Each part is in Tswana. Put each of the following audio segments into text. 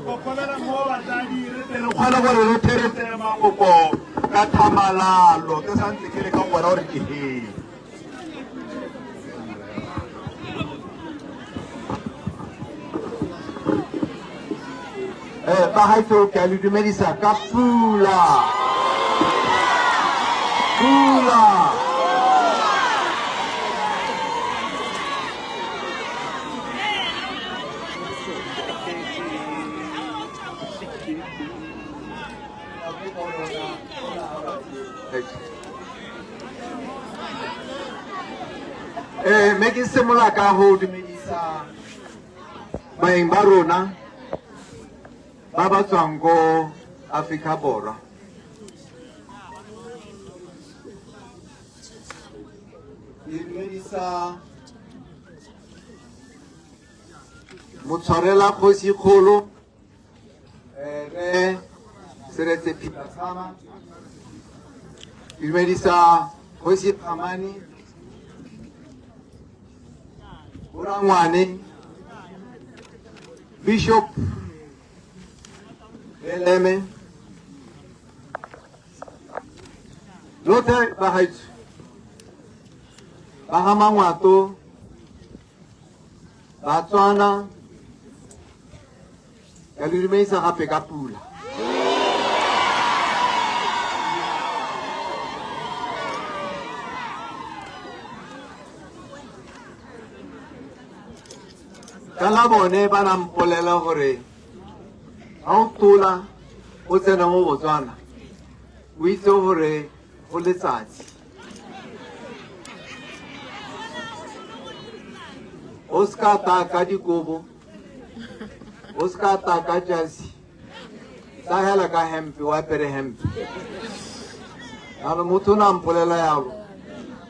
Kokobela mo batsadi re tle re kgone gore re theretse mafoko ka tlhamalalo. Ke santse ke le ka go bona gore ke he. Ba gaetsho ke a le dumedisa ka pula. Pula. Me ke simolola ka go dumedisa baeng ba rona ba ba tswang ko Afrika Borwa. Ke dumedisa motshwarela kgosi kgolo re Seretse Peter Tshama. Ke dumedisa kgosi Kgamane Borangwane, Bishop Beleme, lotlhe bagaetsho ba ga Mangwato, Batswana, ka le dumedisa gape ka pula. Ka la bone ba na mpolela gore ga o tola o tsena mo Botswana o itse gore go letsatsi. O se ka taya ka dikobo, o se ka taya ka jasi, tla hela ka hempe, o apere hempe. Jaanong motho o ne a mpolela yalo,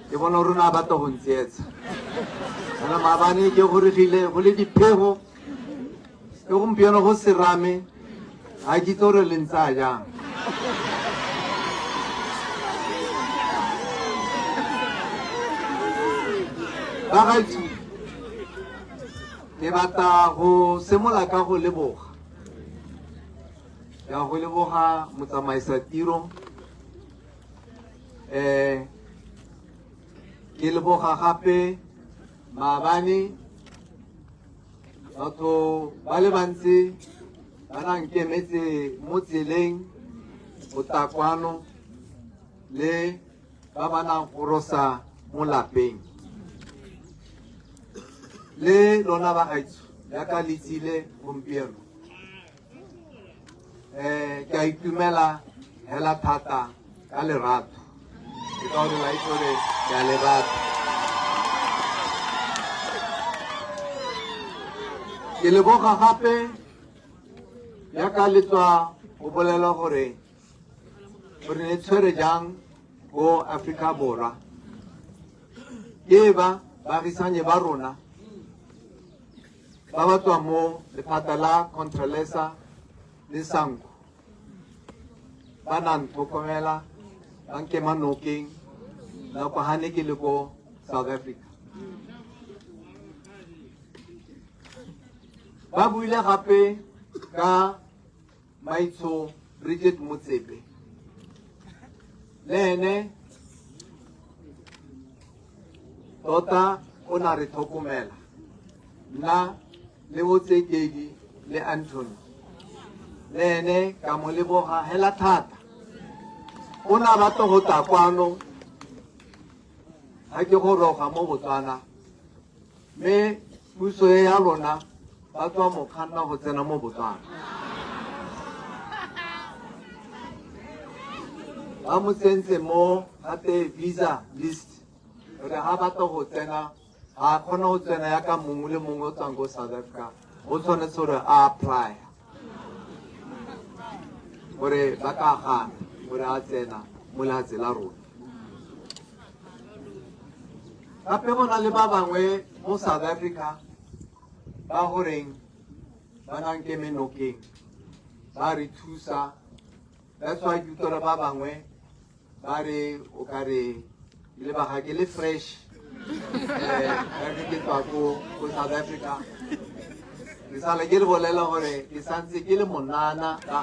ke bona gore o ne a batla go ntsietsa. Kana maabane ke gorogile go le diphego, le gompieno go serame, ga ke itse gore le ntsaya jang. Bagaetsho, ke batla go simolola ka go leboga. Ke a go leboga motsamaisa tiro. Ke leboga gape maabane batho ba le bantsi ba na nkemetse mo tseleng go tla kwano le ba ba nang gorosa mo lapeng. Le lona ba gaetsho jaaka le tsile gompieno, ke a itumela hela thata ka lerato. Ke ka gore la itse gore ke a le rata. Ke leboga gape jaaka le tswa go bolela gore gore le tshwere jang ko Afrika Borwa. Ke ba baagisanye ba rona ba ba tswang mo lephata la Contralesa le Sanco ba na ntlhokomela, ba nkema nokeng nako ga ne ke le ko South Africa. Ba buile gape ka Maitsho Bridget Motsepe, le ene tota o na re tlhokomela, nna le Botsekedi le Anthony, le ene ka mo leboga hela thata. O na batla go tla kwano ga ke goroga mo Botswana, mme puso e ya lona ba tswa mo kganna go tsena mo Botswana. Ba mo tsentse mo gape visa list gore ga batla go tsena ga a kgona go tsena yaka mongwe le mongwe o tswang ko South Africa, o tshwanetse gore a apply gore ba ka gana gore a tsena mo lehatshe la rona. Gape go na le ba bangwe mo South Africa ba goreng ba nang ke menokeng ba re thusa. That's why ke utlwa ba bangwe ba re o ka re le ba ga ke le fresh, ke tswa ko South Africa. Ke sale ke le bolela gore ke santse ke le monana ka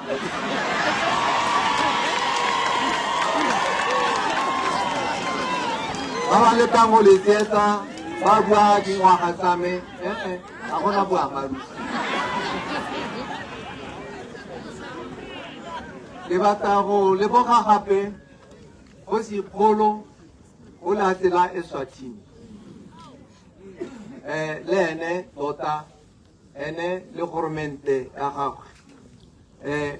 ba ba lekang go le tsietsa ba bua dingwaga tsa me, ee, ga gona boammaaruri. Ke batla go leboga gape kgosikgolo o lehatshe la Eswatini, le ene tota ene le goromente ya gagwe,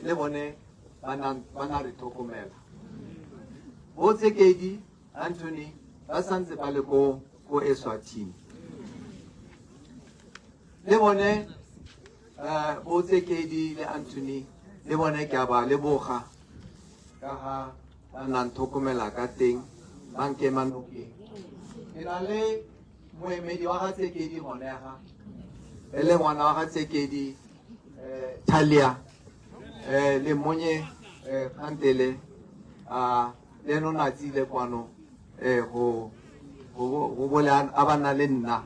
le bone ba na re tlhokomela. Bo Tsekedi Anthony ba santse ba le ko Eswatini, le bone bo Tsekedi le Anthony le bone ke a ba leboga ka ga ba nang tlhokomela ka teng, ba nkema nokeng. Ke na le moemedi wa ga Tsekedi gone ga e le ngwana wa ga Tsekedi, Thalia, le monye, Kgantele, a le ene o ne a tsile kwano, go bole a ba na le nna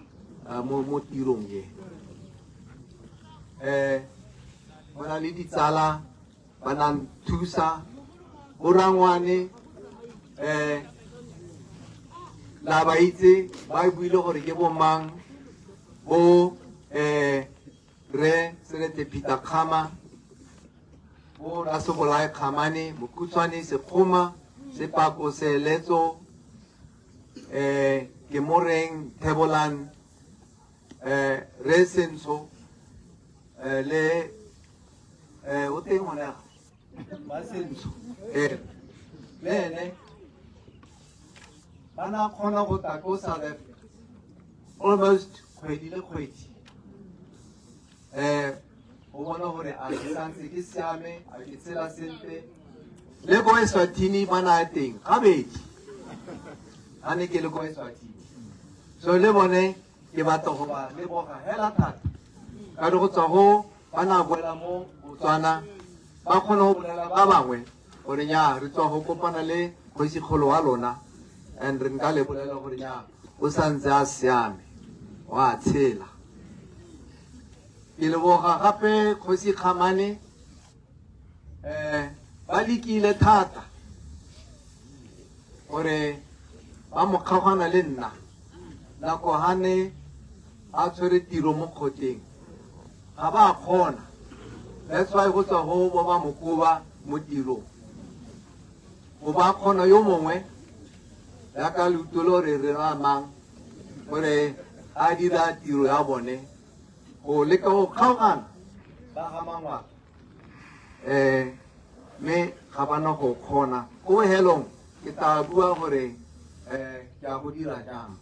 mo tirong e. Go na le ditsala ba nang thusa borangwane, la ba itse ba buile gore ke bomang, bo re Seretse Peter Kgama, bo Rasebolai Kgamane, Mokhutshwane Sekgoma, Sepako Seeletso, ke Moreng Thebolan, re Sentsho, le o teng gone ba Sentsho, le ene ba na kgona go tla ko South Africa almost kgwedi le kgwedi, go bona gore a ke santse ke siame, a ke tshela sentle. Le ko Eswatini ba na teng gabedi ga ne ke le ko Eswatini, so le bone ke batla go ba leboga hela thata ka re go tswa go ba na boela mo Botswana ba kgone go bolela ba bangwe gore nya re tswa go kopana le kgosikgolo wa lona, and re nka le bolela gore nya o santse a siame, wa tshela. Ke leboga gape kgosi Kgamane, ba lekile thata gore ba mo kgaogana le nna nako hane a tshwere tiro mo kgotleng, ga ba kgona. That's why go tswa go bo ba mo koba mo tirong, go ba kgona yo mongwe jaaka leutolo re re ramang gore a dira tiro ya bone go leka go kgaogana ba ga Mangwato, mme ga bana go kgona. Ko bohelong ke tla bua gore ke a go dira jang.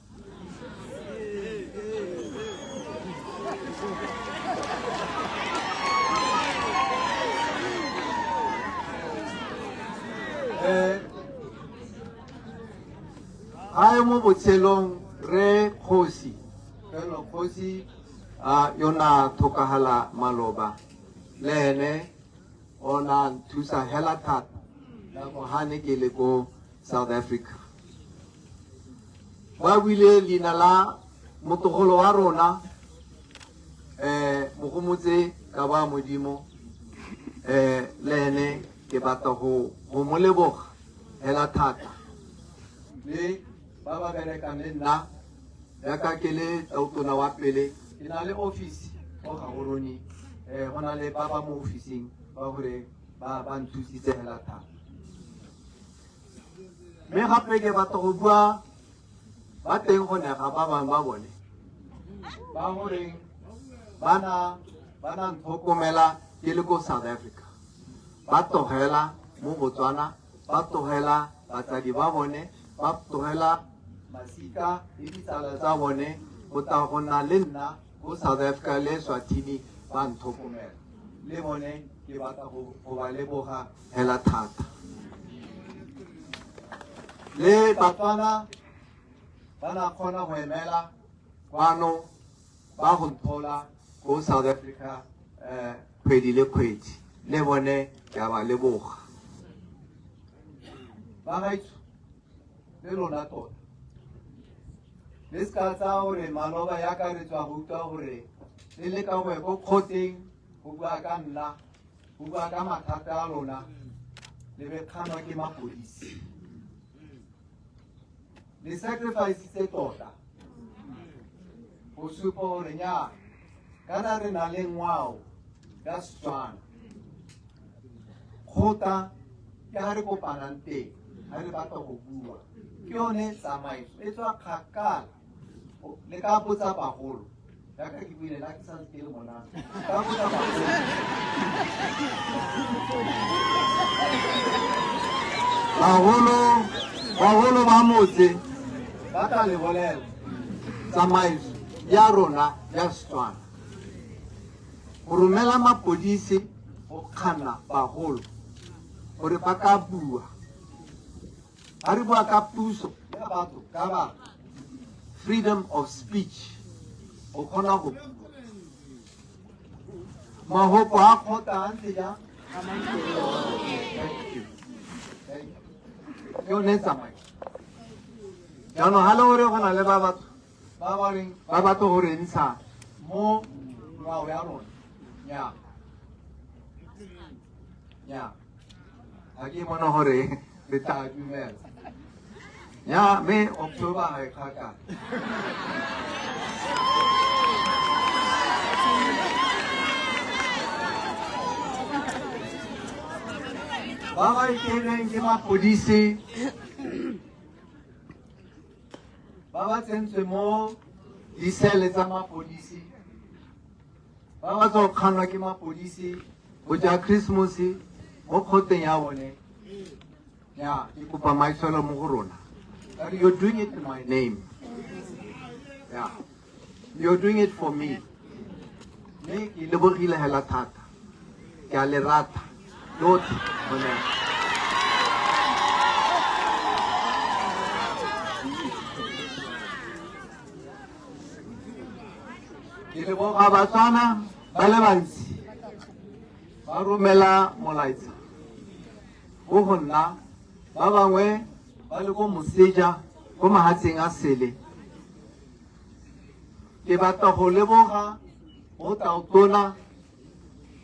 Gae mo botshelong re kgosi felo kgosi a yona tlhokagala maloba, le ene o na nthusa hela thata nako ga ne ke le ko South Africa. Ba buile leina la motogolo wa rona, Mogomotse ka ba Modimo, le ene ke batla go mo leboga hela thata, le ba ba berekang le nna jaaka ke le tautona wa pele. Ke na le office ko Gaborone, go na le ba ba mo officing ba gore ba nthusitse hela thata. Mme gape ke batla go bua ba teng go nega ba bangwe ba bone ba goreng ba na ntlhokomela ke le ko South Africa, ba tlogela mo Botswana, ba tlogela batsadi ba bone, ba tlogela masika le ditsala tsa bone go tla go nna le nna ko South Africa le Eswatini ba ntlhokomela. Le bone ke batla go ba leboga hela thata. Le Batswana ba na kgona go emela kwano ba go nthola ko South Africa, kgwedi le kgwedi, le bone ke a ba leboga. Ba gaetsho le lona tota le se ka tsaya gore maloba yaka re tswa go utlwa gore Le leka go ya ko kgoteng go bua ka nna, go bua ka mathata a lona, le be kganwa ke mapodisi. Le sacrificitse tota go supa gore nya kana re na le ngwao ya Setswana. Kgota ke ga re kopanang teng ga re batla go bua, ke yone tsamaiso e tswa kgakala. Le ka botsa bagolo jaaka ke buile la ke santse ke le monana, ka botsa bagolo. Bagolo ba motse ba tla le bolela tsamaiso ya rona ya Setswana. Go romela mapodisi go kganna bagolo gore ba ka bua. Ga re bua ka puso ya batho ka batho, freedom of speech, o kgona go bua. Mahoko a kgotla a ntse jang? Thank you. Thank you. Ke yone tsamaiso. Jaanong ga le gore go na le ba batho ba ba reng ba batla go re ntsha mo ngwao ya rona, nya nya ga ke bona gore re tla dumela ya mme October ga e kgakala. Ba ba iteilweng ke mapodisi ba ba tsentswe mo disele tsa mapodisi, ba ba tswa go kgannwa ke mapodisi go ja Christmas mo kgoteng ya bone, ya ke kopa maitshwaro mo go rona. You're doing it in my name. Yeah. You're doing it for me. Mme ke lebogile hela thata. Ke a le rata lotlhe bone. Ke leboga Batswana ba le bantsi ba romela molaetsa mo go nna, ba bangwe ba le ko moseja ko mahatsheng a sele. Ke batla go leboga bo tautona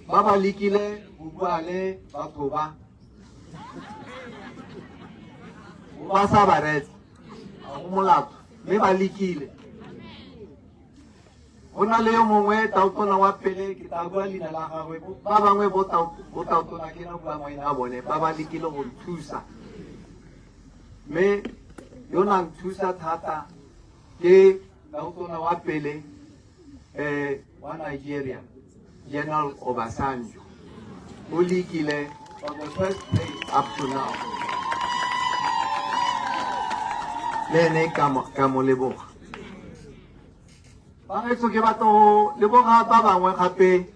ba ba lekile go bua le batho ba ba sa ba reetsa, ga go molato, mme ba lekile. Go na le yo mongwe tautona wa pele, ke tla bua leina la gagwe, ba bangwe bo tautona ke na bua maina a bone, ba ba lekile go nthusa, mme yo na nthusa thata ke tautona wa pele wa Nigeria, General Obasanjo. O lekile from the first day up to now, le ene ka mo leboga. Bagaetsho, ke batla go leboga ba bangwe gape.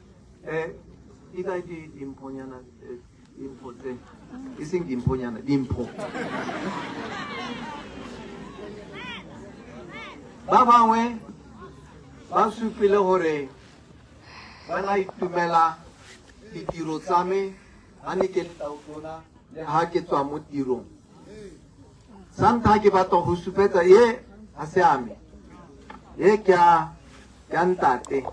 Di kae dimphonyana, dimpho tse e seng dimphonyana, dimpho. Ba bangwe ba supile gore ba na itumela ditiro tsa me ga ne ke le tautona le ga ke tswa mo tirong. Sa ntlha ke batla go supetsa ye ga se ame, ye ke ya ntate.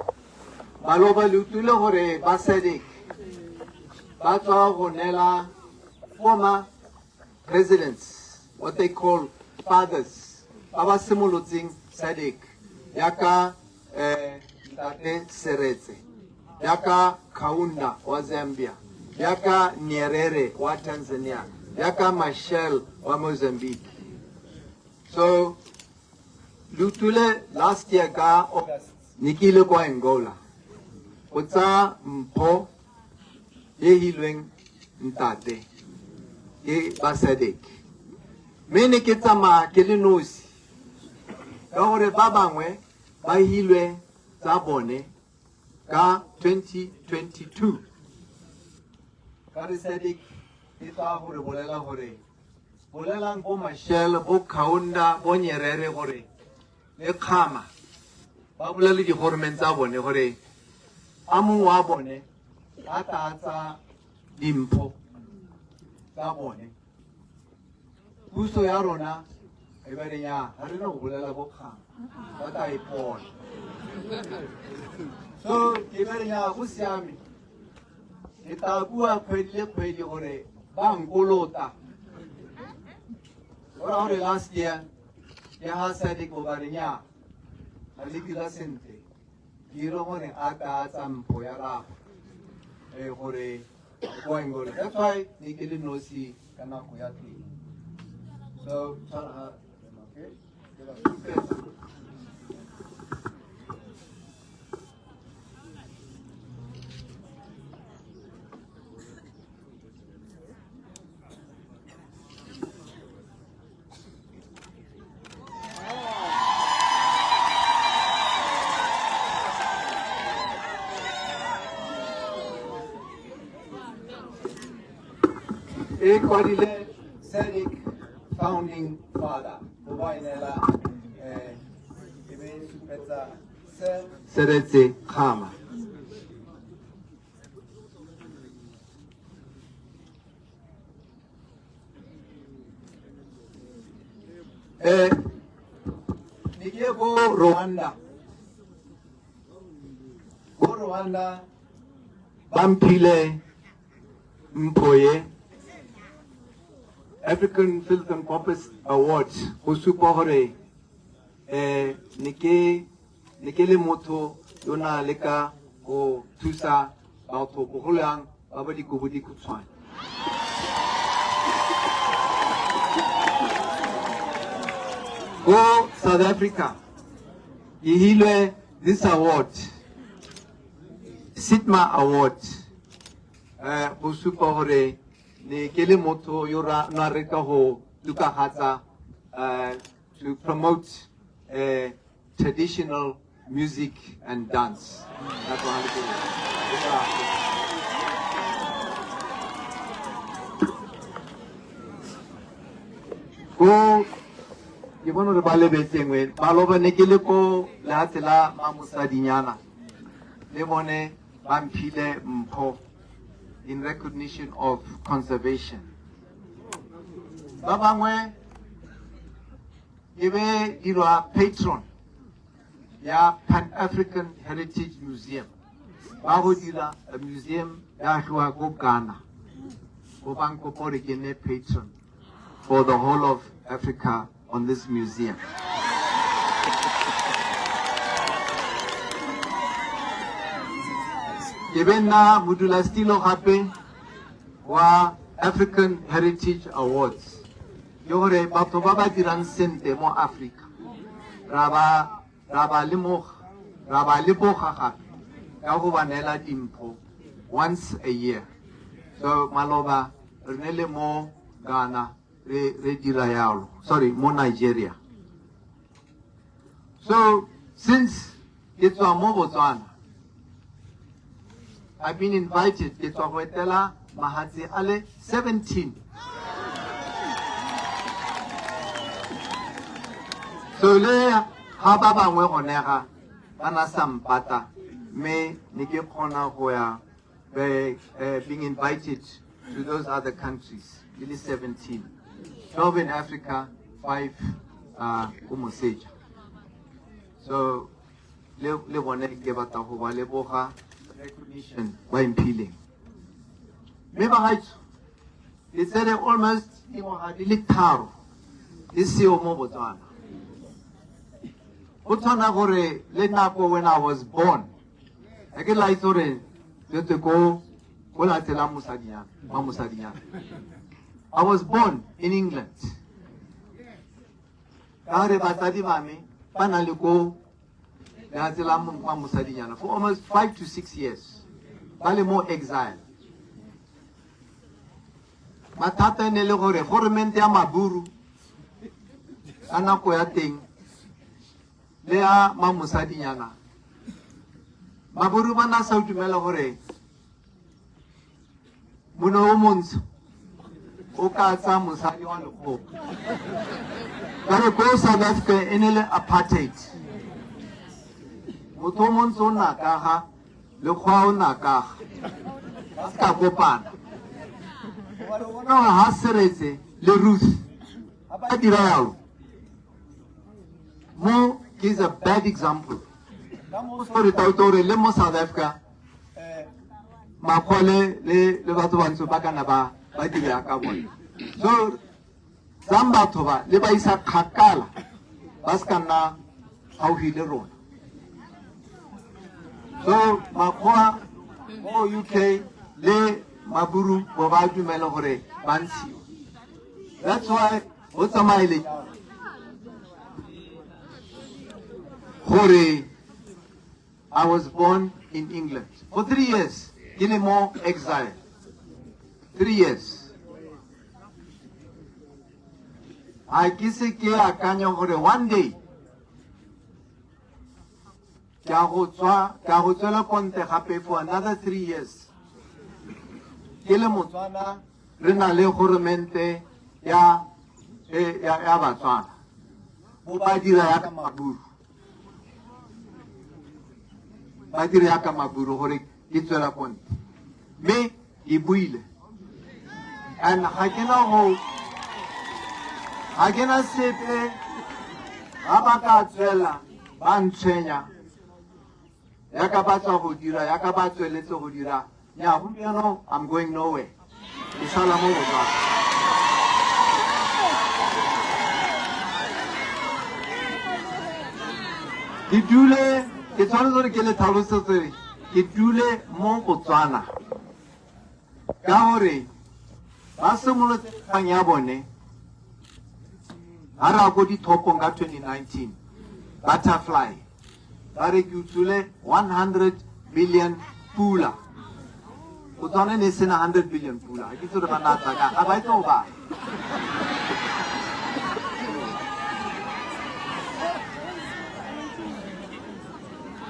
Maloba le utlwile gore ba SADC ba tswa go neela former presidents, what they call fathers, ba ba simolotseng SADC, yaka ntate Seretse, yaka Kaunda wa Zambia, yaka Nyerere wa Tanzania, yaka Machel wa Mozambique. So le utlwile last year ka August ne ke ile kwa Angola go tsaya mpho e hilweng ntate ke ba SADC, mme ne ke tsamaya ke le nosi ka gore ba bangwe ba hilwe tsa bone ka 2022. Ka re SADC e tla gore bolela gore bolelang bo Machel, bo Kaunda, bo Nyerere gore le Khama ba bolele digoromeng tsa bone gore a mongwe wa bone a tla tsa dimpho tsa bone. Puso ya rona e ba re ya ga re na go bolela bo Khama, ba tla ipona. So ke be re nya go siame, ke tla bua kgwedi le kgwedi gore ba nkolota. Go raya gore last year ke ga SADC ba re nya ga le dira sentle, ke dire gore a ka tsa mpho ya gagwe gore go ngole. That's why ne ke le nosi ka nako ya teng. So tshwara, okay, ke ba supetsa. E kwadile SADC founding father go ba enela e be supetsa se Seretse Khama. Ne ke ko Rwanda, ko Rwanda ba mphile mpho ye African Philanthropist Awards go supa gore ne ke le motho yo na le ka go thusa batho bogolo yang ba ba dikobo dikhutshwane. Ko South Africa ke hilwe this award, Sitma Award, go supa gore ne ke le motho yo na re ka go tokafatsa, to promote traditional music and dance. Ko ke bona re ba lebetsengwe maloba ne ke le ko lehatshe la Mamosadinyana, le bone ba mphile mpho in recognition of conservation. Ba bangwe ke be dirwa patron ya Pan African Heritage Museum, ba go dira a museum ya agiwa ko Ghana, go ba nkopa gore ke nne patron for the whole of Africa on this museum. Ke be nna modulasetilo gape wa African Heritage Awards, ke gore batho ba ba dirang sentle mo Africa ra ba lemoga, ra ba leboga gape ka go ba neela dimpho once a year. So maloba re ne le mo Ghana re dira yalo, sorry, mo Nigeria. So since ke tswa mo Botswana, I've been invited ke tswa go etela mahatshe a le 17. So le ga ba bangwe gone ga ba na sa mpata, mme ne ke kgona go ya being invited to those other countries, really 17, 12 in Africa, 5 ko moseja. So le bone ke batla go ba leboga recognition ba mphileng. Mme bagaetsho, ke tsere almost dingwaga di le 3 le seo mo Botswana. Go tshwana gore le nako when I was born, a ke la itse gore tsetse ko lehatshe la mosadinyana, ma mosadinyana. I was born in England. Ka gore batsadi ba me ba na le ko lehatshe la ma mosadinyana for almost 5 to 6 years. Ba le mo exile. Mathata e ne le gore goromente ya Maburu ka nako ya teng le ya mamosadinyana, Maburu ba na sa dumela gore monna o montsho o ka tsa mosadi wa lekgowa. Ka re ko South Africa e ne le apartheid, motho o montsho o na ka ga lekgowa o na ka ga, ba se ka kopana. Gore o bona gore ha Seretse le Ruth ha ba dira yalo, mo is a bad example. Gore tauto gore le mo South Africa makgole le le batho bantsho ba kana ba ba dira ka bone. So tsang batho ba le ba isa kgakala, ba se ka nna gaufi le rona. So makgowa mo UK le maburu bo ba dumela gore ba ntshiwe. That's why go tsamaile gore I was born in England for 3 years, ke le mo exile 3 years. Ga ke se ke akanya gore one day ke a go tswa, ke a go tswela konte gape for another 3 years ke le Motswana, re na le goromente ya Batswana, bo ba dira ya ka maburu, ba dira ya ka maburu gore ke tswela konte. Mme ke buile and ga ke na sepe. Ga ba ka tswela ba ntshwenya yaka ba tswa go dira, yaka ba tsweletse go dira nya gompieno, I'm going nowhere, ke sala mo Botswana. Ke dule, ke tshwanetse gore ke le tlhalosetse, ke dule mo Botswana ka gore ba simolotse kgang ya bone ga re ya ko dithopong ka 2019. Butterfly, ba re ke utswile 100 billion pula. Botswana ne e sena 100 billion pula. Ga ke itse gore ba na tsa ka ga ba itse go bala.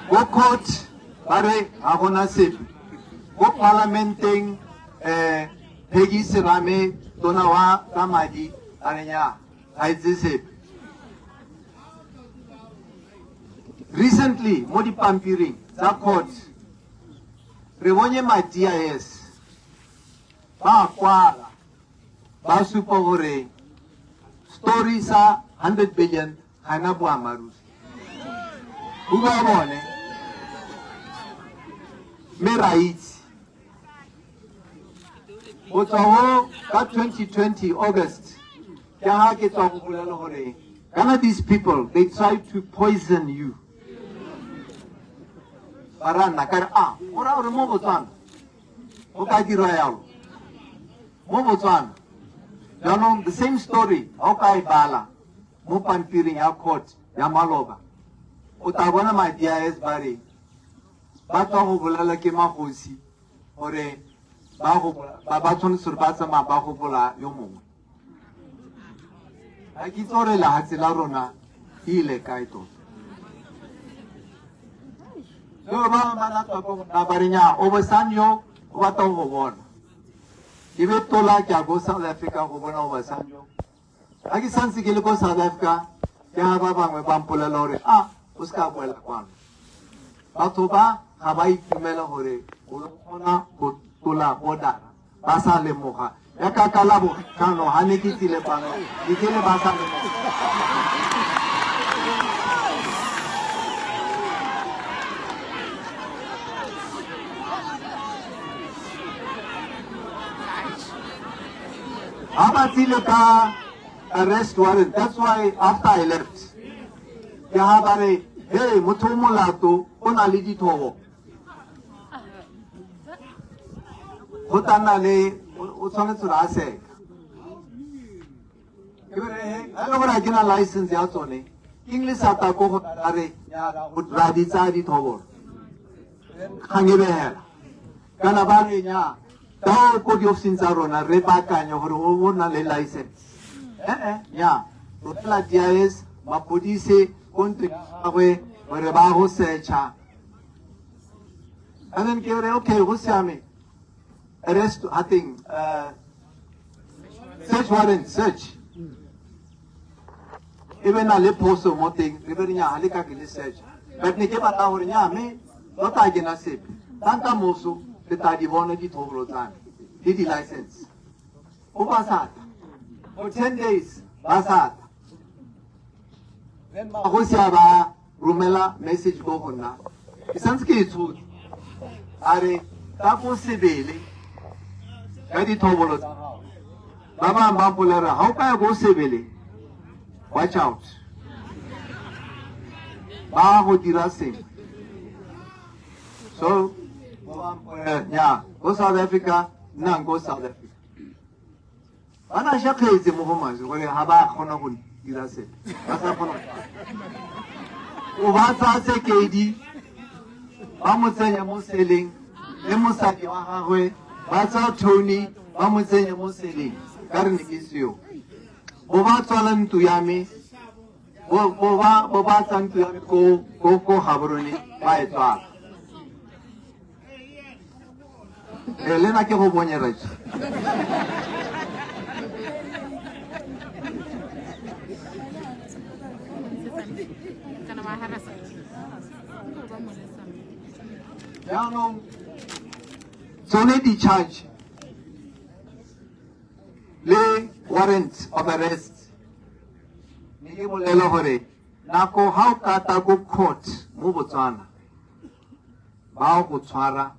Ko court ba re ga gona sepe. Ko parlamenteng, Peggy Serame, tona wa tsa madi, a re nya ga itse sepe. Recently mo dipampiring tsa court re bonye ma DIS ba kwala, ba supa gore story sa 100 billion ga ena boammaaruri. Buka bone, mme ra itse go tswa go ka 2020 August ke ga ke tswa go bolela gore kana these people, they try to poison you. Ba ra nna ka re a go raya gore mo Botswana go ka dirwa yalo mo Botswana. Jaanong the same story ga o ka e bala mo pampiring ya court ya maloba, o tla bona ma DIS ba re ba tswa go bolela ke magosi gore ba tshwanetse gore ba tsamaya ba go bola yo mongwe. Ga ke itse gore lehatshe la rona e ile kae tota. So ba bangwe ba na tswa ko go nna ba re nya Obasanjo o batla go bona. Ke be tola ke ya ko South Africa go bona Obasanjo. Ga ke santse ke le ko South Africa ke ga ba bangwe ba mpolela gore a o se ka boela kwano, batho ba ga ba itumela gore o kgona go tola border ba sa lemoga ya ka ka la botlhano ga ne ke tsile kwano, ke tsile ba sa lemoga. Ga ba tsile ka arrest warrant. That's why after I left ke ga ba re, hey, motho o molato o na le dithobo, go tla nna le o tshwanetse gore a seka. Ke be re ga le gore a ke na license ya tsone, ke eng le sa ta ko go ra re ra di tsaya dithobolo, kgang e behela. Kana ba re nya tao ko diofising tsa rona re baakanye gore o na le license. Ee nya romela DIS, mapodise ko ntlong ya gagwe gore ba go searcha. And then ke re okay, go siame, arrest, I think search warrant, search e be na le phoso mo teng. Re be re nya ga le ka ke le search, but ne ke batla gore nya mme tota ke na sepe tang ka moso le tla di bona dithobolo tsa me le di-license. O ba sata for 10 days, ba sata. Then magosi a ba romela message ko go nna. Ke santse ke e tshotse. A re tla ko Sebele ka dithobolo tsa gago. Ba bangwe ba mpolera ga o ka ya ko Sebele, watch out. Ba go dira sengwe. So ba ba mpolera nya ko South Africa, nnang ko South Africa. Ba na shakgetse mo go maswe gore ga ba kgona go dira sepe, ba sa kgona o ba tsaya Tsekedi ba mo tsenya mo seleng le mosadi wa gagwe, ba tsaya Tony ba mo tsenya mo seleng ka re ne ke seo. Bo ba tswala ntlo ya me, bo ba tsaya ntlo ya me ko Gaborone ba e tswala. E le nna ke go bonye rage. Jaanong tsone di-charge le warrant of arrest ne ke bolela gore nako ga o ka ta ko court mo Botswana ba go tshwara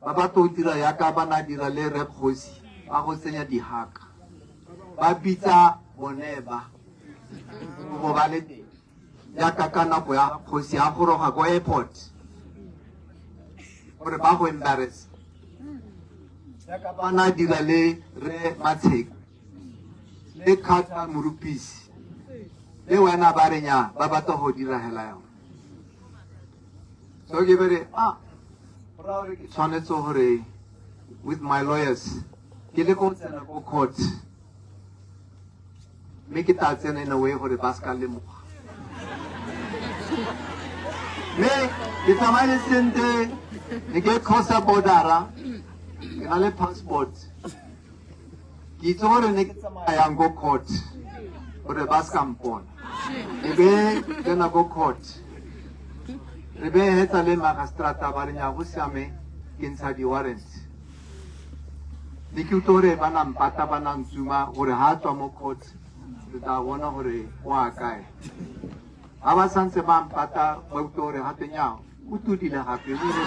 ba batla go dira yaka ba na dira le Rre Kgosi, ba go tsenya dihaka, ba bitsa bone ba go ba le teng yaka ka nako ya kgosi a goroga ko airport gore ba go embarrass yaka ba na dira le Rre Matsheka le Carter Morupisi le wena ba re nya ba batla go dira hela yone. So ke bere ah go raya gore ke tshwanetse gore with my lawyers ke le ko tsena ko court mme ke tla tsena in a way gore ba se ka lemoga mme ke tsamaile sente ne ke crossa bordera ke na le passport ke itse gore ne ke tsamaya yang ko court gore ba se ka mpona e be tsena ko court re be hetsa le magistrata ba re nya go siame ke ntsha di-warrant ne ke utlwe gore ba na mpata ba na ntsuma gore ha tswa mo court re tla bona gore o a kae ga ba santse ba mpata ba utlwe gore gape nya o tudile gape o ile.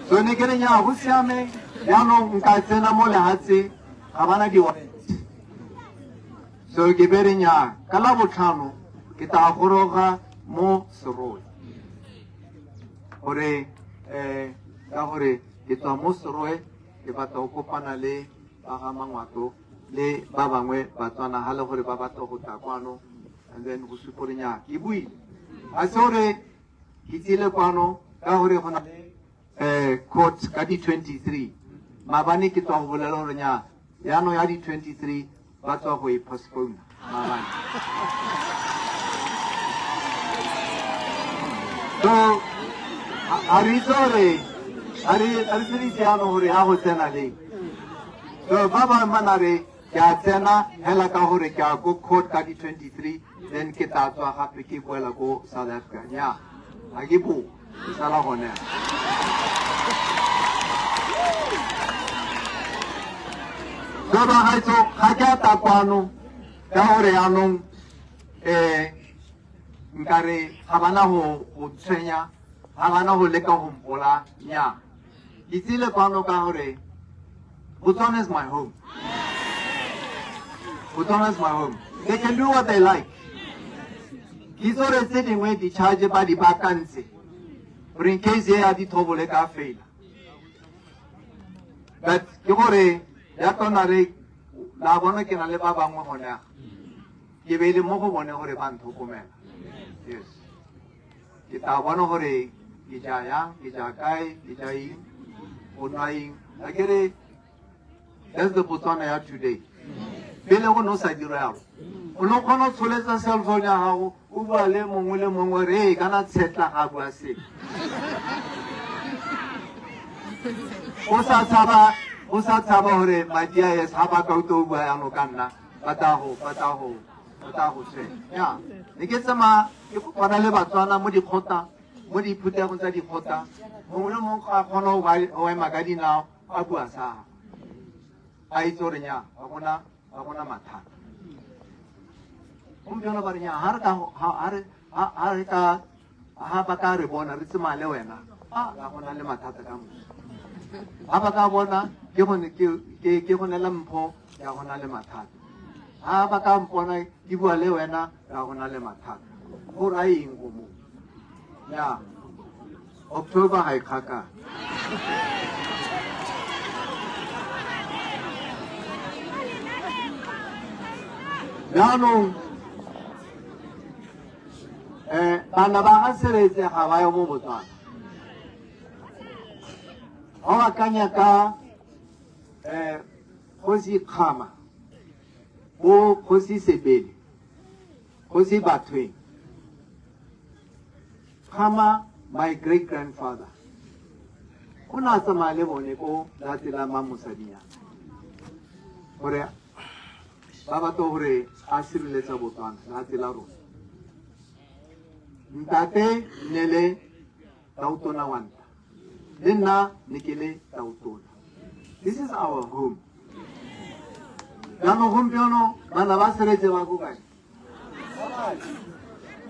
So ne ke re nya go siame jaanong nka tsena mo lehatshe ga bana di-warrant. So ke be re nya ka la botlhano ke tla goroga mo Serowe gore um ka gore ke tswa mo Serowe ke batla go kopana le ba ga Mangwato le ba bangwe Batswana ga le gore ba batla go tla kwano and then go supa gore nya ke buile ga se gore ke tsile kwano ka gore go na le court ka di 23 maabane ke tswa go bolela gore nya yaanong ya di 23 ba tswa go e postpone maabane. So ga re itse gore ga re se itse yaanong gore ya go tsena leng. So ba bangwe ba na re ke a tsena hela ka gore ke a ko court ka di 23 then ke tla tswa gape ke boela ko South Africa. Nya ga ke bo ke sala gone. So bagaetsho ga ke a tla kwano ka gore yaanong nkare ga bana go tshwenya ga bana go leka go mpola nya ke tsile kwano ka gore Botswana is my home. Botswana is my home. They can do what they like. Ke itse gore tse dingwe di-charge ba di baakantse gore in case e ya dithobole ka faila. But ke gore ya tona re la bona ke na le ba bangwe gone ke beile mo go bone gore ba ntlhokomela. Yes. Ke tla bona gore ke ja yang, ke ja kae, ke ja eng, go nwa eng. A ke re that's the Botswana ya today. Pele go ne o sa dira yalo. O ne o kgona go tsholetsa cell phone ya gago o bua le mongwe le mongwe re e kana tshetla ga bua se. O sa tshaba o sa tshaba gore madi a yes ga ba ka utlwa o bua yalo ka nna ba tla go ba tla go ba tla go tshwenya. Ya ne ke tsamaya ke kopana le Batswana mo dikgotla. Mo diphuthegong tsa dikgotla, mongwe le mongwe a kgona go ema ka dinao a bua sa gagwe, a itse gore nya ga gona mathata. Gompieno ba re nya ha re ka ha re ha re ka ha ba ka re bona re tsamaya le wena, a ga gona le mathata ka moso. Ha ba ka bona ke gone ke go nela mpho, ya gona le mathata. Ha ba ka mpona ke bua le wena, ya gona le mathata. Go raya eng go mo? Ya October ga e kgakala. Jaanong bana ba ga Seretse ga ba yo mo Botswana. Ba akanya ka Kgosi Kgama, bo Kgosi Sebele, Kgosi Bathweng. Kgama, my great grandfather, o ne a tsamaya le bone ko lehatshe la Mamosadinyana gore ba batla gore a sireletsa Botswana, lehatshe la rona. Ntate ne le tautona wa nta, le nna ne ke le tautona. This is our home. Jaanong gompieno bana ba Seretse ba ko kae?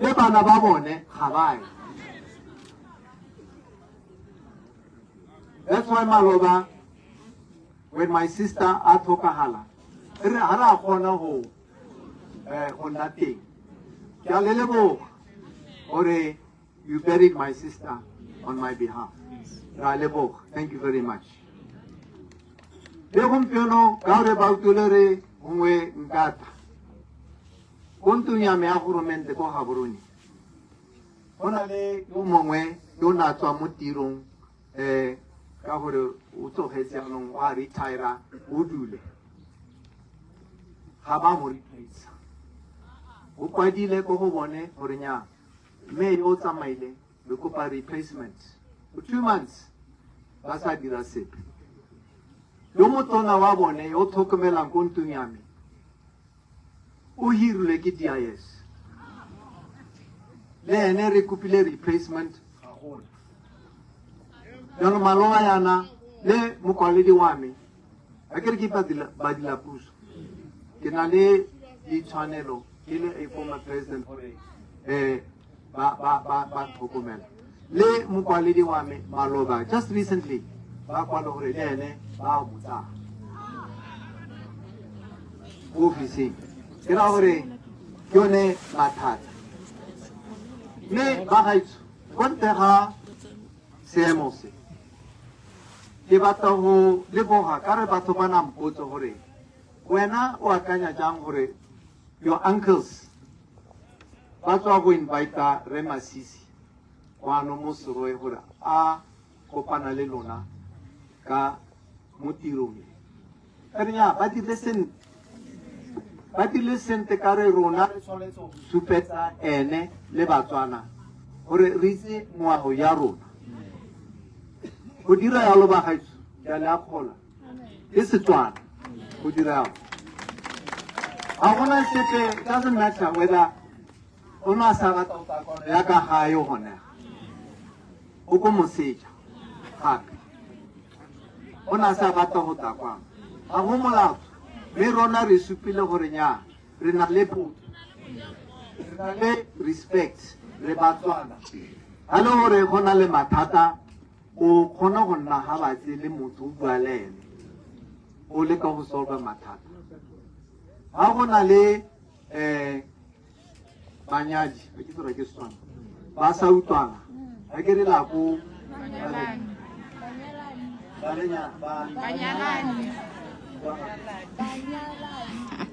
Le bana ba bone ga ba ye. That's why maloba when my sister a tlhokagala, re ga re a kgona go go nna teng. Ke a le leboga gore you buried my sister on my behalf. Re a leboga. Thank you very much. Le gompieno ka gore ba utlwile re gongwe nkata ko ntlong ya me ya goromente ko Gaborone, go na le yo mongwe yo o ne a tswa mo tirong ka gore o tsogetse jaanong o a retire, o dule ga ba mo replace. O kwadile ko go bone gore nya mme yo o tsamaile, re kopa replacement. For 2 months ba sa dira sepe. Yo motona wa bone yo o tlhokomelang ko ntlong ya me o hirilwe ke DIS, le ene re kopile replacement, ga gona. Jaanong maloba yana le mokwaledi wa me, a ke re ke badila puso, ke na le ditshwanelo ke le a former president gore ba tlhokomela. Le mokwaledi wa me maloba, just recently, ba kwala gore le ene ba mo tsaya ko ofising. Ke ra gore ke yone mathata. Mme ba gaetsho, ko ntle ga seemo se, ke batla go leboga ka re batho ba na mpotse gore wena o akanya jang gore your uncles ba tswa go invita re Masisi kwano mo Serowe gore a kopana le lona ka mo tirong e. Ka re nya ba dirile sentle, ba dirile sentle ka re rona re tshwanetse go supetsa ene le Batswana gore re itse ngwao ya rona. Go dira yalo, bagaetsho, ke a le akgola. Ke Setswana go dira yalo. Ga gona sepe. It doesn't matter whether o ne a sa rata go tla kwano ya ka gae gone, o ko moseja gape o ne a sa batla go tla kwano, ga go molato. Mme rona re supile gore nya re na le botho, re na le respect, re Batswana. Ga le gore go na le mathata, o kgona go nna ga batse le motho, o bua le ene, o leka go solve mathata. Ga go na le banyadi ba ke tsora ke Setswana ba sa utlwana, ga ke re la ko Banyalani.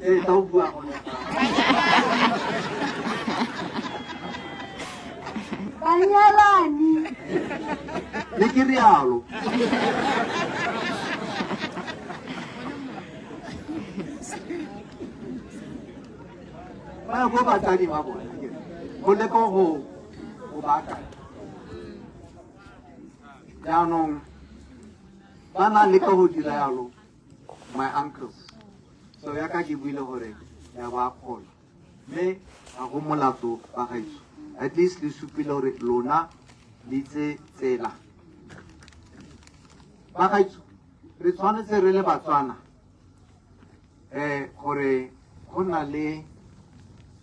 Ee, tla o bua gone. Banyalani. Ne ke rialo. Ba ya ko batsadi ba bone go leka go baakanya. Jaanong ba na leka go dira yalo, my uncles. So yaka ke buile gore ya ba kgola, mme ga go molato ba gaetsho. At least le supile gore lona Le itse tsela. Bagaetsho, re tshwanetse re le Batswana gore go na le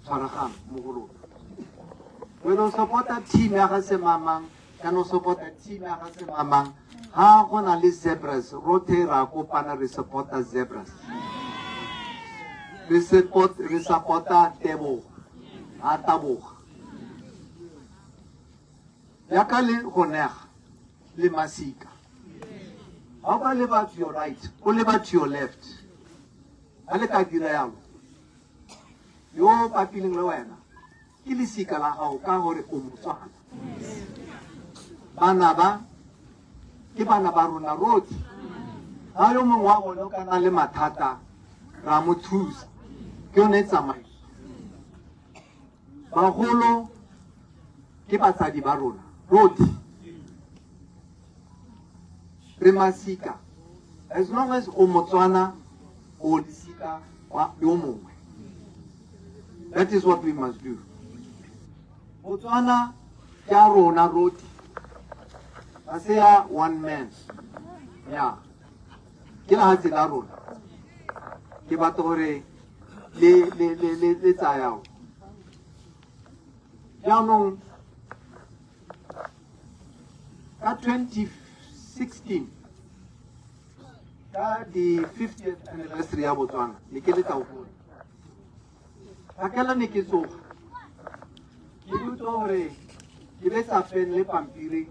tshwaragano mo go rona. Wena o support-a team ya ga semamang kana o support-a team ya ga semamang, ga go na le Zebras, rothe ra kopana re support-a Zebras. Re support re support-a Tebogo, a taboga. Yaka le go nega le masika. Ga o ka leba to your right, o leba to your left. Ga le ka dira yalo, yo o bapileng le wena ke lesika la gago ka gore o Motswana. Bana ba ke bana ba rona rotlhe. Ga yo mongwe wa bone o ka na le mathata, ra mo thusa. Ke yone tsamaiso. Bagolo ke batsadi ba rona rotlhe. Re masika. As long as o Motswana, o lesika wa yo mongwe. That is what we must do. Botswana ke ya rona rotlhe. Ga se ya one man. Ya. Ke lehatshe la rona. Ke batla gore le le le le le tsayao. Jaanong ka 2016 ka di 50th anniversary ya Botswana ne ke le Taupone. Phakela ne ke tsoga ke utlwa gore ke betsa pen le pampiri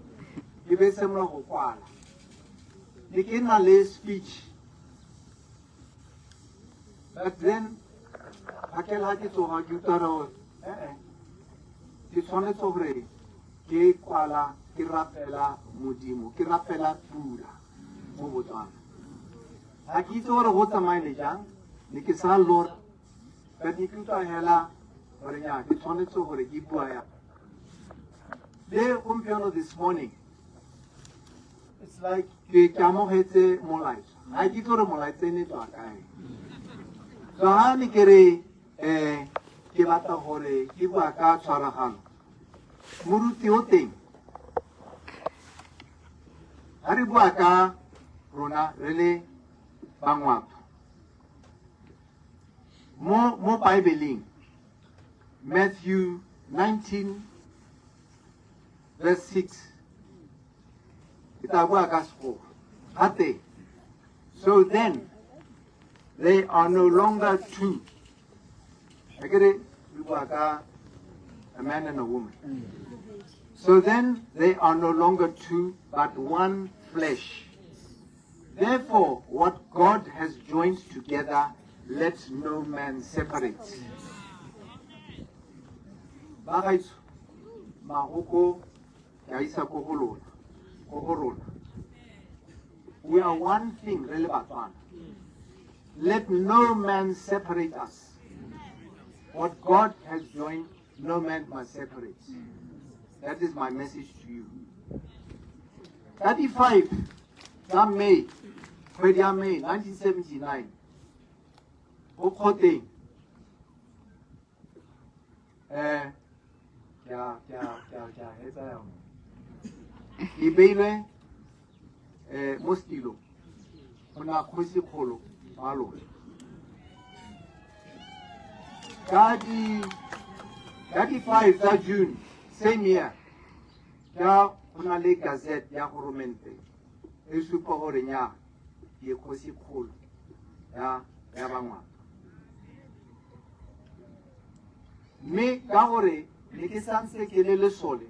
ke be simolola go kwala. Ne ke na le speech, but then phakela ha ke tsoga ke utlwa gore ke tshwanetse gore ke kwala ke rapela Modimo, ke rapela pula mo Botswana. Ga ke itse gore go tsamaile jang, ne ke sa lora, but ne ke utlwa hela gore nya ke tshwanetse gore ke bua ya. Le gompieno this morning, it's like ke amogetse molaetsa. Ga ke itse gore molaetsa e ne tswa kae. So ha ne ke re ke batla gore ke bua ka tshwaragano. Moruti o teng. Ha re bua ka rona re le Bangwato. Mo Bible Matthew 19 verse 6. Ke tla bua ka Sekgowa. Gate, so then they are no longer two. Akere re bua ka a man and a woman. So then they are no longer two, but one flesh. Therefore, what God has joined together, let no man separate. Bagaetsho, mahoko ke a isa ko go lona, ko go rona. We are one thing, re le Batswana. Let no man separate us. What God has joined, no man must separate. That is my message to you. 35 tsa May, kgwedi ya May 1979, go kgoteng ke a hetsa yone. Ke beilwe mo setilong go na kgosi kgolo wa lona. Ka di 5 tsa June same year, ka go na le gazette ya goromente e supa gore nya ke kgosi kgolo ya Bangwato. Mme ka gore ne ke santse ke le lesole,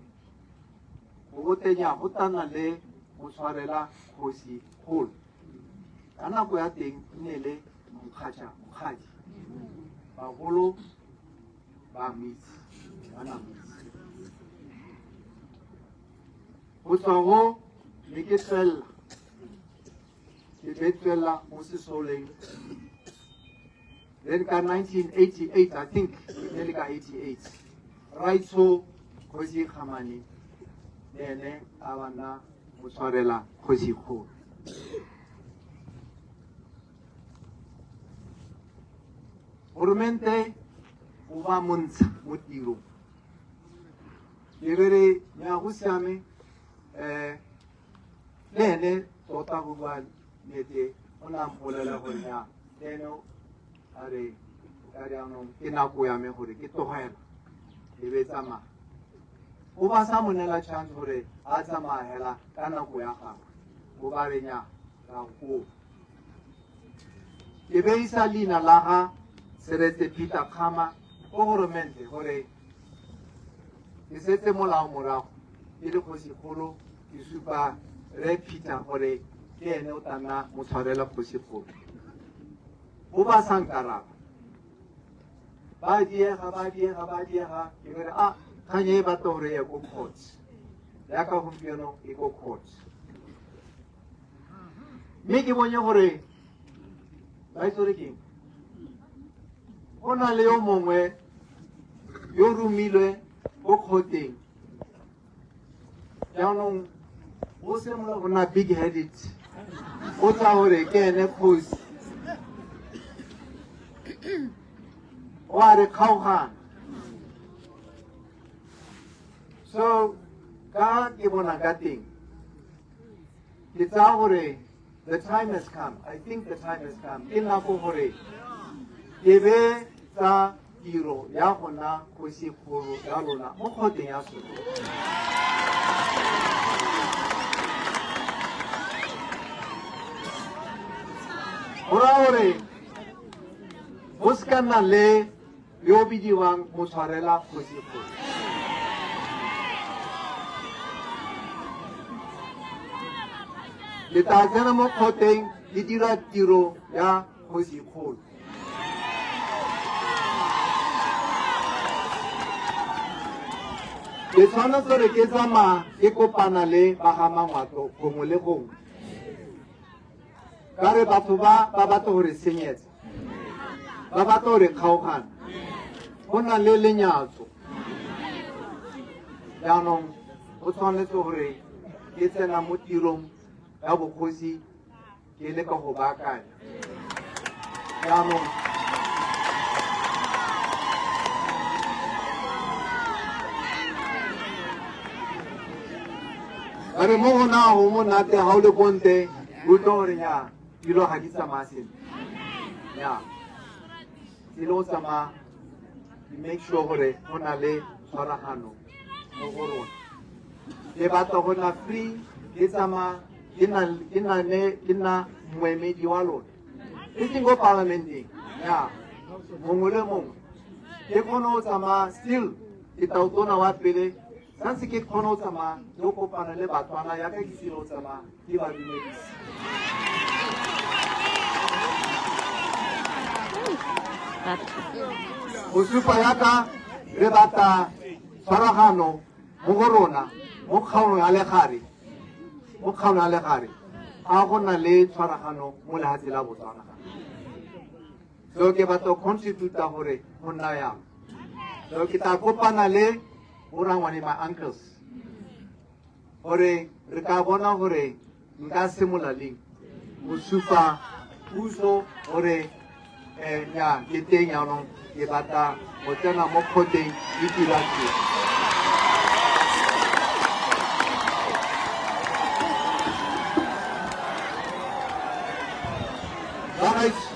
go botenya go tana le go tshwarela kgosi kgolo. Ka nako ya teng e ne le Mokgatšha Mokgadi. Bagolo ba mo itse, ba na mo itse. Go tswa go ne ke tswelela, ke be tswelela mo sesoleng. Then ka 1988, I think, e ne le ka 88, Raitsho Kgosi Kgamane le ene a bana mo tshwarela kgosi kgolo. Goromente o ba montsha mo tirong. Ke re re ya go siame. Um le ene tota go bua nnete o ne a mpolela gore ya le ene a re ka jaanong ke nako ya me gore ke tlogela ke be tsamaya. O ba sa mo neela chance gore a tsamaya hela ka nako ya gagwe, o ba re nya ra go kopa. Ke beisa leina la ga Seretse Peter Kgama ko goromente gore ke setse molao morago ke le kgosikgolo, ke supa Re Peter gore ke ene o tla nna motshwarela kgosikgolo. Bo ba sa nkaraba, ba diega ba diega ba diega, ke re a kgang e batla gore ye ko court, yaka gompieno e ko court. Mme ke bonye gore ba itse gore keng, go na le yo mongwe yo romilwe ko kgoteng, jaanong o simolola go nna big headed, o tsa gore ke ene kgosi, o a re kgaogana. So ka ke bona ka teng, ke tsaya gore the time has come. I think the time has come. Ke nako gore ke be tsa tiro ya go nna kgosikgolo ya lona mo kgoteng ya Sotho. Go raya gore go se ka nna le yo bidiwang motshwarela kgosikgolo. Le tla tsena mo kgoteng le dira tiro ya kgosikgolo. Ke tshwanetse gore ke tsamaya ke kopana le ba ga Mangwato gongwe le gongwe, ka re batho ba ba batla gore senyetsa, ba batla gore kgaogana, go na le lenyatso. Jaanong go tshwanetse gore ke tsena mo tirong ya bogosi ke le ka go baakanya. Jaanong ba re mo go na go monate ga o le konte, o utlwa gore nya dilo ga di tsamaya sentle. Nya dilo go tsamaya, di make sure gore go na le tshwaragano mo go rona. Ke batla go nna free, ke tsamaya ke nna moemedi wa lona, e seng ko parlamenteng ya mongwe le mongwe. Ke kgone go tsamaya still ke tautona wa pele, santse ke kgone go tsamaya le go kopana le Batswana yaka ke tsile go tsamaya ke ba dumedisa. Go supa yaka re batla tshwaragano mo go rona mo kgaolong ya legare, mo kgaolong ya legare ga go na le tshwaragano mo lehatshe la Botswana. So ke batla go contributa gore go nna yang. So ke tla kopana le borangwane, my uncles, gore re ka bona gore nka simolola leng go supa puso gore ya ke teng jaanong ke batla go tsena mo kgoteng ke dira tiro. Bagaetsho,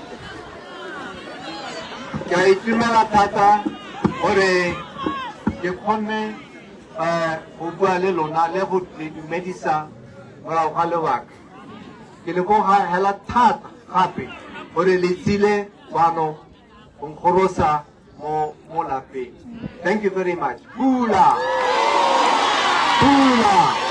ke a itumela thata gore ke kgonne go bua le lona le go le dumedisa morago ga lebaka. Ke leboga hela thata gape gore le tsile kwano go nkgorosa mo lapeng. Thank you very much. Pula! Pula!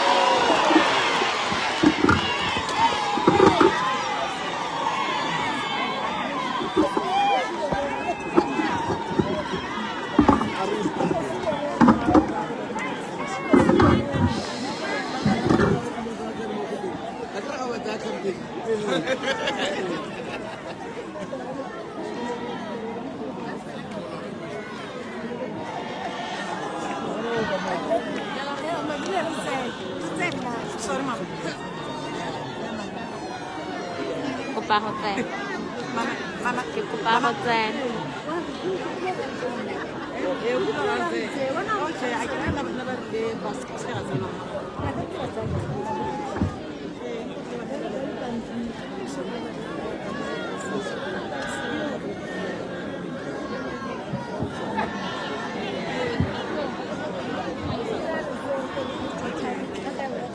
Kopa go tsena. Ke kopa go tsena.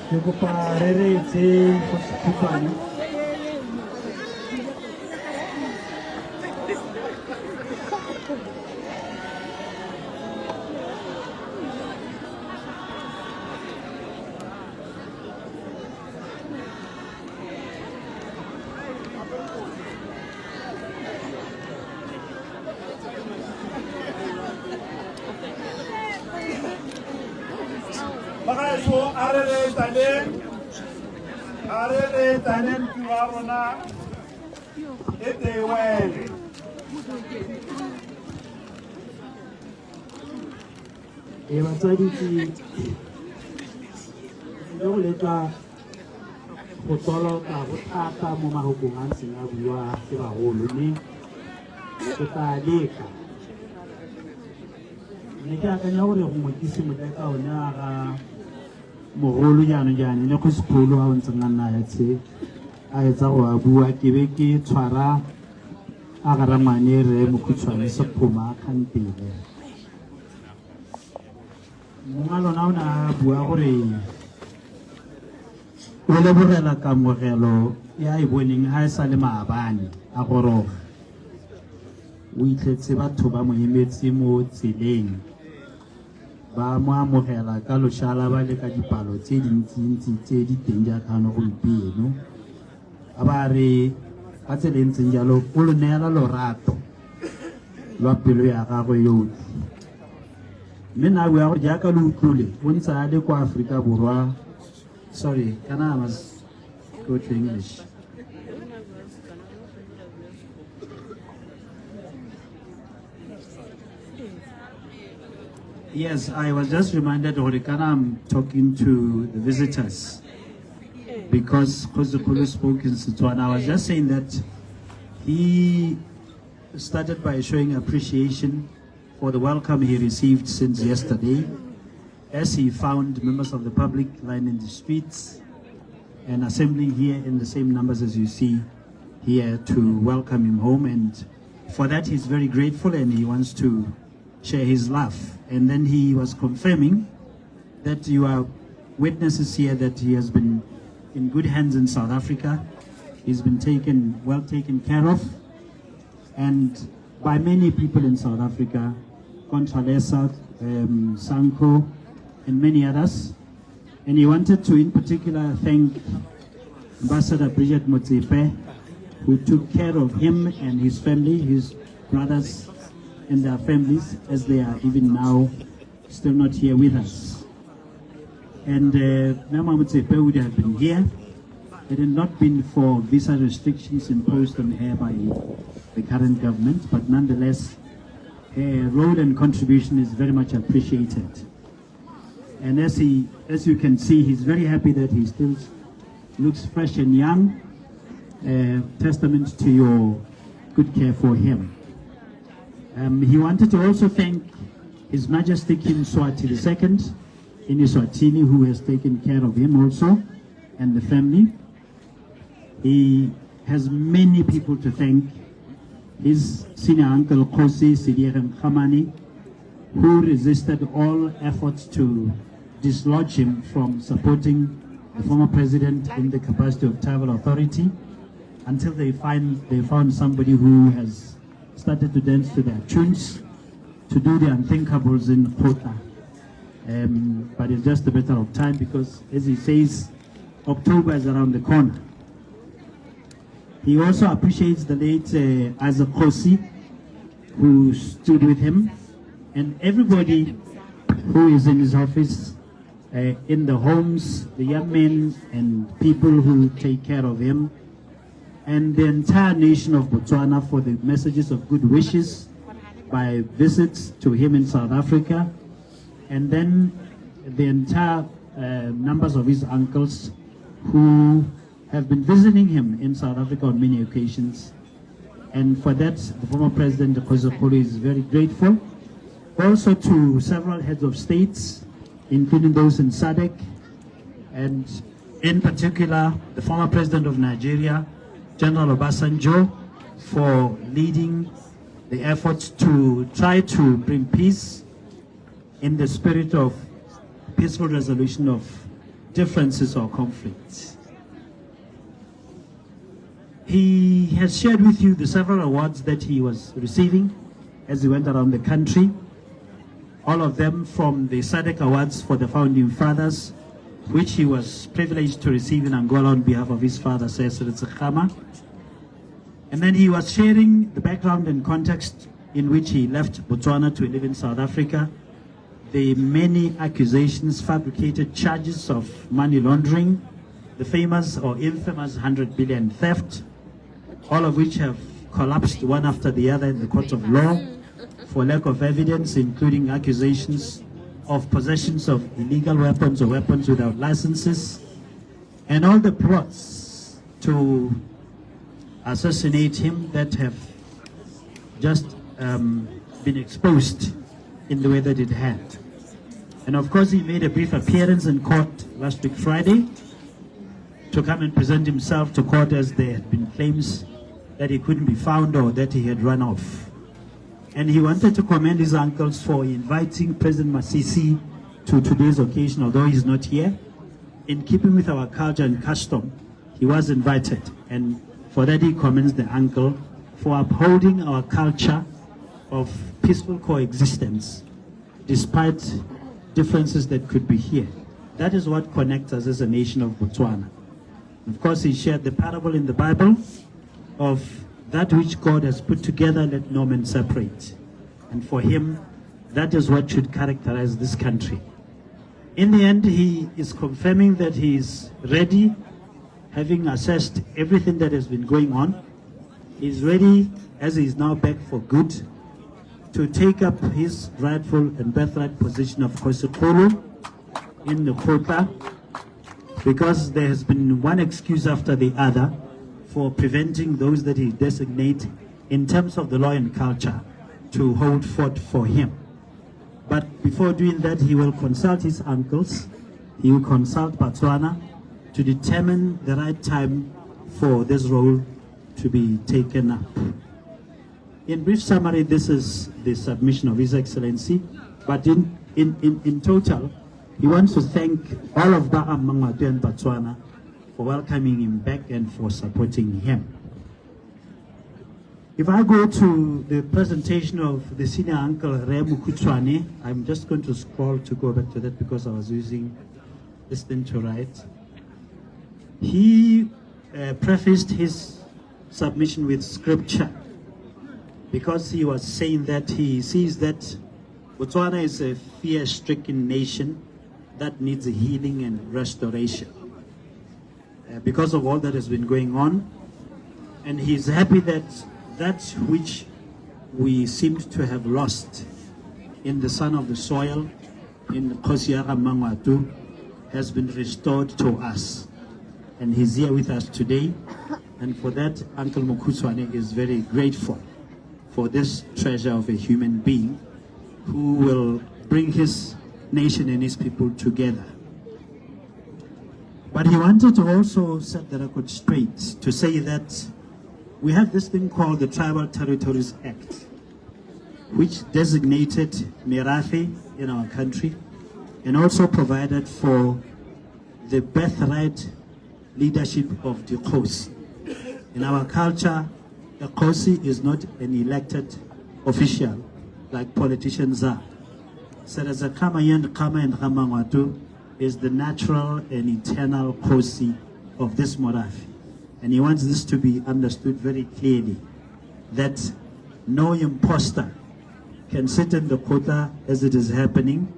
Ke kopa re reetse go sekhutshwane. Bagaetsho, a re reetsaneng, a re reetsaneng, tiro ya rona e tewele. Ee, batswadi, ke tlile go letla go toloka go thata mo mahokong a ntseng a bua ke bagolo, mme ke tla leka. Ne ke akanya gore gongwe ke simolole ka one a ga mogolo jaanong jaana le kgosikgolo a o ntseng a nna ya tshe a etsa go a bua, ke be ke tshwara a ga rangwane re Mokhutshwane Sekgoma a kgantele. Mongwa lona o ne a bua gore o lebogela kamogelo ya e boneng ha e sa le maabane a goroga. O itlhetse batho ba mo emetse mo tseleng, ba mo amogela ka loshala, ba le ka dipalo tse dintsintsi tse di teng jaaka ano gompieno. A ba re ka tsela e ntseng jalo o lo neela lorato lwa pelo ya gagwe yotlhe. Mme na bua gore jaaka lo utlwile, o ntse a le kwa Aforika Borwa. Sorry, kana I must go to English. Yes, I was just reminded, gore kana I'm talking to the visitors because Kgosikgolo spoke in Setswana. I was just saying that he started by showing appreciation for the welcome he received since yesterday, as he found members of the public lining the streets and assembling here in the same numbers as you see here to welcome him home. And for that, he's very grateful and he wants to share his love. And then he was confirming that you are witnesses here that he has been in good hands in South Africa. He's been well taken care of, and by many people in South Africa, Contralesa, Sanko, and many others. And he wanted to, in particular, thank Ambassador Bridget Motsepe, who took care of him and his family, his brothers and their families, as they are even now still not here with us. And Mama Motsepe would have been here had it not been for visa restrictions imposed on her by the current government, but nonetheless, her role and contribution is very much appreciated. And as you can see, he's very happy that he still looks fresh and young, testament to your good care for him. He wanted to also thank His Majesty King Mswati II in Eswatini, who has taken care of him also and the family. He has many people to thank. His senior uncle, Kgosi Sediegeng Kgamane, who resisted all efforts to dislodge him from supporting the former president in the capacity of tribal authority until they found somebody who has started to dance to their tunes, to do the unthinkables in Kgotla. But it's just a matter of time because, as he says, October is around the corner. He also appreciates the late Isaac Kgosi, who stood with him, and everybody who is in his office, in the homes, the young men and people who take care of him, and the entire nation of Botswana for the messages of good wishes by visits to him in South Africa, and then the entire numbers of his uncles who have been visiting him in South Africa on many occasions. And for that, the former president, Kgosikgolo, is very grateful. Also to several heads of states, including those in SADC, and in particular, the former president of Nigeria, General Obasanjo, for leading the efforts to try to bring peace in the spirit of peaceful resolution of differences or conflicts. He has shared with you the several awards that he was receiving as he went around the country, all of them from the SADC Awards for the Founding Fathers, which he was privileged to receive in Angola on behalf of his father, Sir Seretse Khama. And then he was sharing the background and context in which he left Botswana to live in South Africa, the many accusations, fabricated charges of money laundering, the famous or infamous 100 billion theft, all of which have collapsed one after the other in the courts of law for lack of evidence, including accusations of possessions of illegal weapons or weapons without licenses, and all the plots to assassinate him that have just been exposed in the way that it had. And of course, he made a brief appearance in court last week, Friday, to come and present himself to court, as there had been claims that he couldn't be found or that he had run off. And he wanted to commend his uncles for inviting President Masisi to today's occasion, although he's not here. In keeping with our culture and custom, he was invited. And for that, he commends the uncle for upholding our culture of peaceful coexistence, despite differences that could be here. That is what connects us as a nation of Botswana. Of course, he shared the parable in the Bible of that which God has put together, let no man separate. And for him, that is what should characterize this country. In the end, he is confirming that he is ready, having assessed everything that has been going on. He's ready, as he is now back for good, to take up his rightful and birthright position of Kgosikgolo in the Kgotla, because there has been one excuse after the other for preventing those that he designates in terms of the law and culture to hold forth for him. But before doing that, he will consult his uncles, he will consult Botswana to determine the right time for this role to be taken up. In brief summary, this is the submission of His Excellency, but in total, he wants to thank all of Ba-Mmangwato and Botswana for welcoming him back and for supporting him. If I go to the presentation of the senior uncle, Re Mokhutshwane, I'm just going to scroll to go back to that because I was using this thing to write. He prefaced his submission with scripture, because he was saying that he sees that Botswana is a fear-stricken nation that needs healing and restoration. Because of all that has been going on. And he's happy that that which we seemed to have lost in the son of the soil, in Kgosi ya Mmangwato, has been restored to us. And he's here with us today. And for that, Uncle Mokhutshwane is very grateful for this treasure of a human being who will bring his nation and his people together. But he wanted to also set the record straight to say that we have this thing called the Tribal Territories Act, which designated Merafe in our country and also provided for the birthright leadership of the Kgosi. In our culture, the Kgosi is not an elected official like politicians are. Seretse Khama Khama and Ramangwatu is the natural and eternal Kgosi of this Morafe. And he wants this to be understood very clearly, that no imposter can sit in the Kgotla as it is happening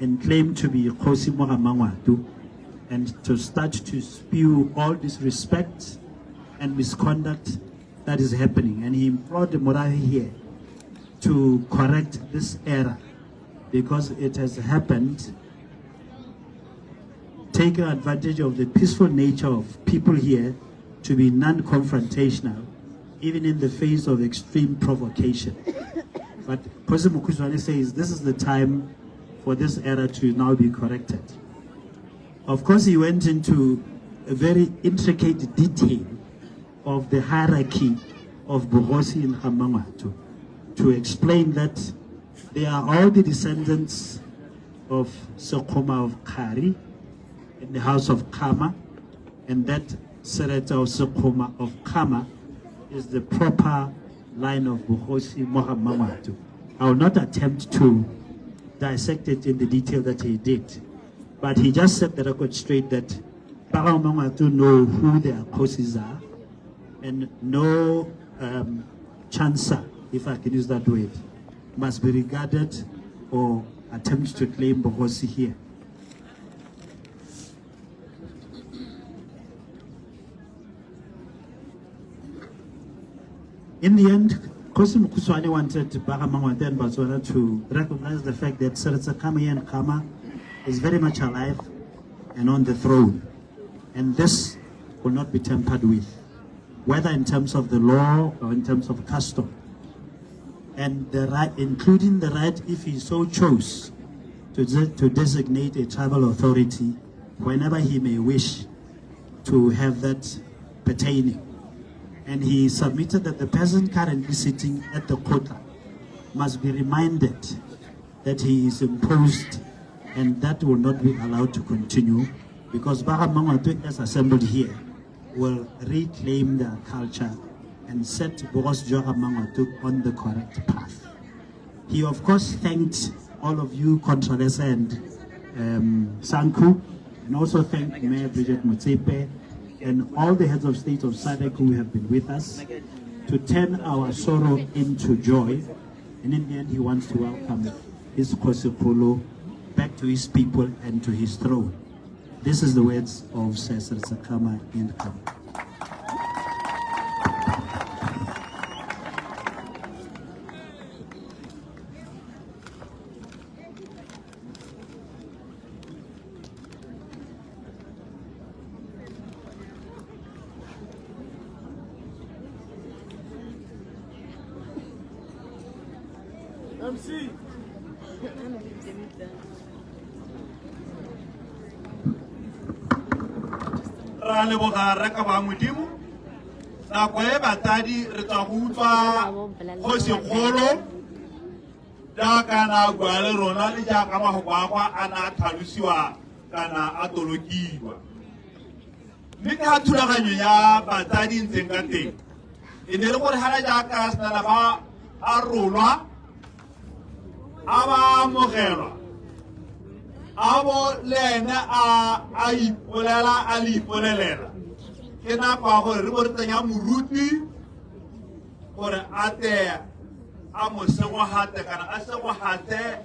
and claim to be Kgosi Moramangwatu and to start to spew all disrespect and misconduct that is happening. And he implored the Morafe here to correct this error, because it has happened, taking advantage of the peaceful nature of people here to be non-confrontational, even in the face of extreme provocation. But Kgosi Mokhutshwane says this is the time for this error to now be corrected. Of course, he went into a very intricate detail of the hierarchy of Bogosi in Ga-Mmangwato to explain that they are all the descendants of Sekgoma of Kgari in the house of Khama, and that Seretse of Sekgoma of Khama is the proper line of Bogosi mo Ga-Mmangwato. I will not attempt to dissect it in the detail that he did, but he just set the record straight that ba Ga-Mmangwato know who their Kgosis are, and no chancer, if I can use that word, must be regarded or attempt to claim Bogosi here. In the end, Kgosi Mokhutshwane wanted ba Ga-Mmangwato and Botswana to recognize the fact that Seretse Khama and Khama is very much alive and on the throne. And this will not be tampered with, whether in terms of the law or in terms of custom. And the right, including the right, if he so chose, to designate a tribal authority whenever he may wish to have that pertaining. And he submitted that the person currently sitting at the kgotla must be reminded that he is imposed, and that will not be allowed to continue, because ba Ga-Mmangwato, as assembled here, will reclaim their culture and set Bogosi jwa Ga-Mmangwato on the correct path. He, of course, thanked all of you, Contralesa and SANCU, and also thanked Mayor Bridget Motsepe and all the heads of state of SADC who have been with us to turn our sorrow into joy. And in the end, he wants to welcome his Kgosikgolo back to his people and to his throne. This is the words of Sir Seretse Khama in Khama. MC. Ra leboga re ka ba Modimo. Nako e batsadi re tswa go utlwa kgosikgolo jaaka na bua le rona le jaaka mafoko a gagwe a na a tlhalosiwa kana a tolokiwa. Mme ka thulaganyo ya batsadi ntseng ka teng, e ne le gore hela jaaka senana ba a rolwa, a ba amogelwa, a bo le ene a ipolela, a le ipolelela. Ke nako ya gore re bo re tsenya moruti gore a tle a mo segogate kana a segogate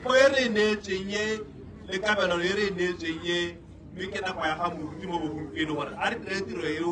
go e re neetsweng e le kabelo e re neetsweng e, mme ke nako ya ga moruti mo bogompieno gore a re dire tiro eo.